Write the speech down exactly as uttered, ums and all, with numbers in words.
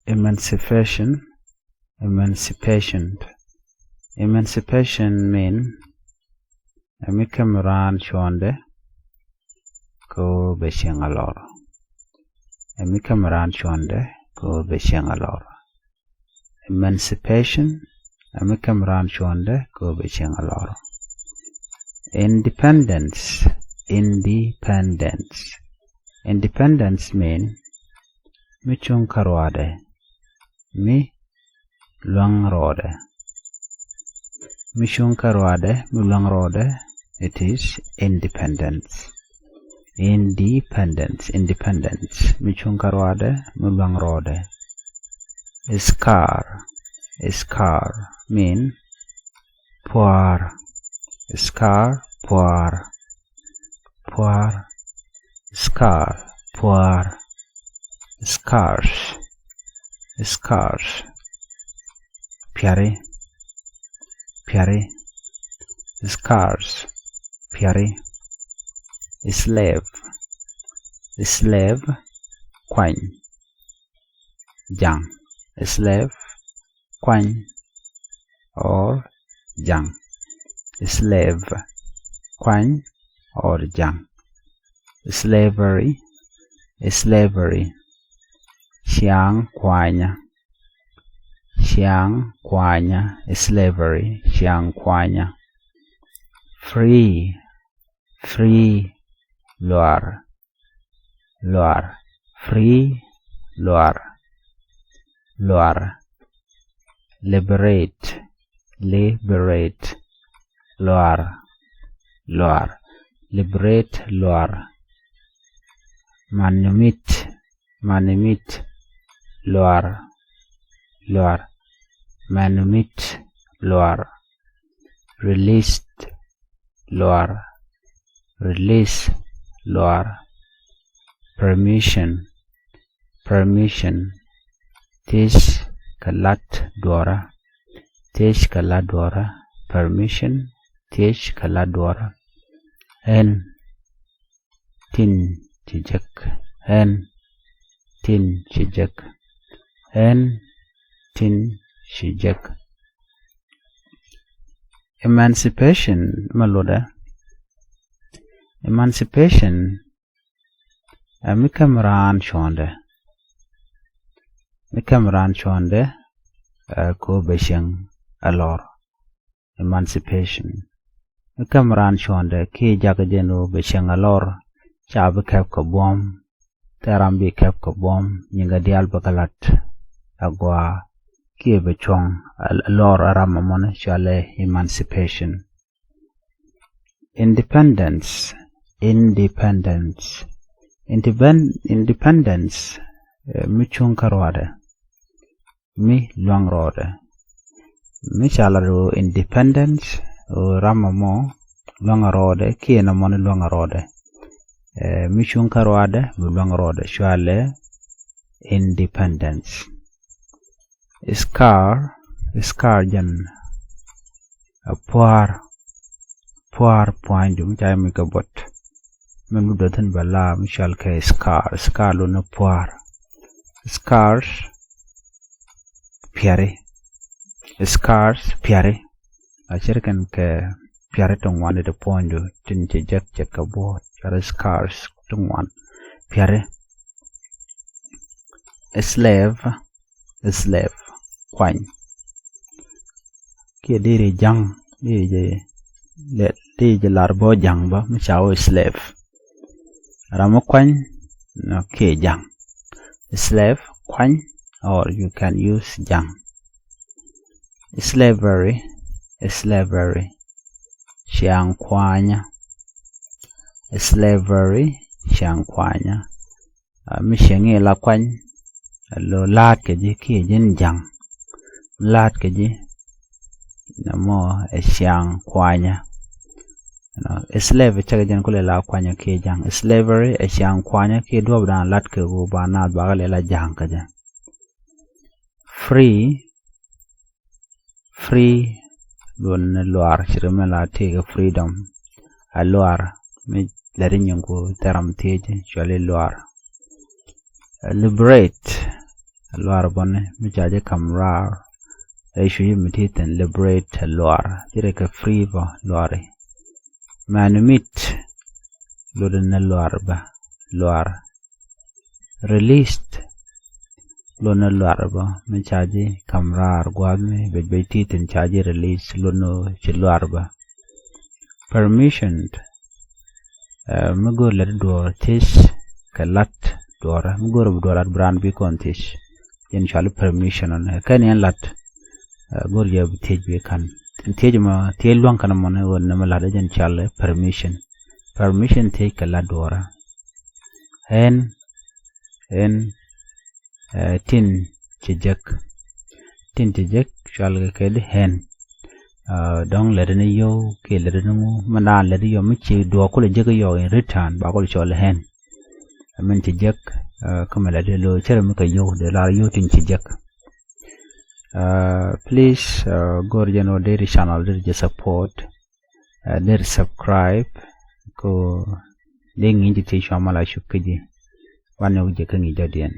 Emancipation. Emancipation. Emancipation mean ɛ mi käm raan cuɔ̱ndɛ kɛ ɣöö bɛ cieŋ a lɔr. Ɛ mi käm raan cuɔ̱ndɛ kɛ ɣöö bɛ cieŋ a lɔr. Emancipation. Ɛ mi käm raan cuɔ̱ndɛ kɛ ɣöö bɛ cieŋ a lɔr. Independence. Independence. Independence mean mi cuŋ kä ruaadɛ, mi luäŋ rɔɔdɛ. Mi cuŋ kä ruaadɛ, mi luäŋ rɔɔdɛ, it is independence. Independence. Independence. Mi cuŋ kä ruaadɛ, mi luäŋ rɔɔdɛ. Scar. Scar mean pua̱a̱r. Scar, pua̱a̱r. Pua̱a̱r. Scar, pua̱a̱r. Scars. Scars. Piari. Piari. Scars. Piari. Slave. Slave. Kuany. Jaŋ. Slave. Kuany or jaŋ. Slave. Kuany or jaŋ. Slavery. Slavery. Ciaŋ kuanya. Ciaŋ kuanya. Slavery. Ciaŋ kuanya. Free. Free. Luar. Luar. Free. Luar. Luar. Liberate. Liberate. Luar. Luar. Liberate. Luar. Manumit. Manumit. Luar. Luar. Manumit. Luar. Released. Luar. Release. Luar. Permission. Permission. Thiec kɛ lat duɔra. Thiec kɛ lat duɔra. Permission. Thiec kɛ lat duɔra. Ɛn tin ci jek. Ɛn tin ci jek. Ɛn tin ci jek. Emancipation, mɛ lotdɛ. Emancipation ɛ mi käm raan cuɔ̱ndɛ. Mi käm raan cuɔ̱ndɛ ɛ ko bɛ cieŋ a lɔr. Emancipation. Mi käm raan cuɔ̱ndɛ kiɛ jakä jɛn ɣöö bɛ cieŋ a lɔr, ca bi kɛp kɛ buɔ̱m. Thil ram bi kɛp kɛ buɔ̱m, nyiŋä diaal bä kɛ lat. A gɔaa kiɛ bɛ cuɔ̱ŋ a lɔr a ram ɛmɔni cɔalɛ emancipation. Independence. Independence. Independence. Mi cuŋ kä ruaadɛ, mi luaŋ rɔɔdɛ. Mi ca lat ɣöö independence ɣöö ram ɛmɔ luaŋ rɔɔdɛ kiɛ nɔmɔni luaŋ rɔɔdɛ. Mi cuŋ kä ruaadɛ, mi luaŋ rɔɔdɛ, cɔalɛ independence. Scar. Scar jɛn ɛ pua̱a̱r. Pua̱a̱r pua̱a̱nydu mi ca jɛ muc kɛ buɔt. Min mi dɔ̱thin bɛ la mi cɔal kɛ scar. Scar lotni pua̱a̱r. Scars. Piari. Scars. Piari. A cir kɛn kɛ piari ti ŋuan ti puɔ̱nydu tin ci jek cɛ kɛ buɔt. Piari, scars ti ŋuan. Piari. Slave. Slave. Kuany. Kiɛ diri jaŋ, diri jɛ, diri jɛ lar bä jaŋ bä mi ca wä slave. Ram mi kuany, nɔ kiɛ jaŋ. Slave, kuany, or you can use jaŋ. Slavery. Slavery. Ciaŋ kuanyä. Slavery. Ciaŋ kuanyä. Mi cieŋ i̱ la kuany, lo la̱a̱t kɛ ji̱ kiɛ ji̱n ja̱ŋ. La̱a̱t kɛ ji̱, nɔmɔ ɛ ciaŋ kuanyä. Slave cakɛ jɛn kulɛ la kuanyä kiɛ ja̱ŋ. Slavery ɛ ciaŋ kuanyä kiɛ duɔ̱ɔ̱p da̱a̱n la̱t kɛ ɣöö ba naath bakɛ lɛ la ja̱ŋ kä jɛ. Free. Free. Luɔn ni luaar, ci ri mi la tëëkɛ freedom. A luaar mi lɛt inyinku thɛram thiec cuali luaar. Liberate. Luaar bɔni mi ca ji̱ ka̱m raar. Ɛ cuc mi ti thi̱n liberate luaar. Ci rɛ kɛ free bä luaari. Manumitted, luɔt ni luaar bä luaar. Released, luɔt ni luaar bä mi ca ji̱ ka̱m raar gua̱a̱th mi bec bec ti thi̱n ca ji̱ release, luɔt ni ci luaar bä. Permissioned, mi go̱o̱r lät duɔ̱ɔ̱r thiec kɛ lat duɔ̱ɔ̱rä, mi go̱o̱r bi duɔ̱ɔ̱r lat bi raan bi kɔn thiec. Jɛn cɔal i̱ permission ɔn kɛn yɛn lat. Go̱o̱r jɛ bi thiec bi ka̱n thiec mɔ thiec lua̱ŋ kɛn mɔni ɣöö nɛmɛ lat jɛn cɔal i̱ permission. Permission thiec kɛ lat duɔ̱ɔ̱rä. Ɣän, ɣän, tin ci jek. Tin ci jek cɔal kɛ kɛ di ɣän. Dɔ̱ŋ lät ni yio̱w kiɛ lät ni ŋu mi naan lät yio̱w mi ci duɔ̱ɔ̱k kulɛ jek yio̱w in return ba kulɛ cɔl ɣän. Min ci jek kä mi lät di lo̱o̱ cärɛ mi kɛ yio̱w dee lar yio̱w tin ci jek. Please go̱o̱r jɛn ɣöö deri channel deri jɛ support. Deri subscribe ko dee ŋi̱i̱c ti thiec cua mal a cuk kä ji̱. Wanɛ wä jɛ kä ŋi̱i̱c dɔ̱diɛn.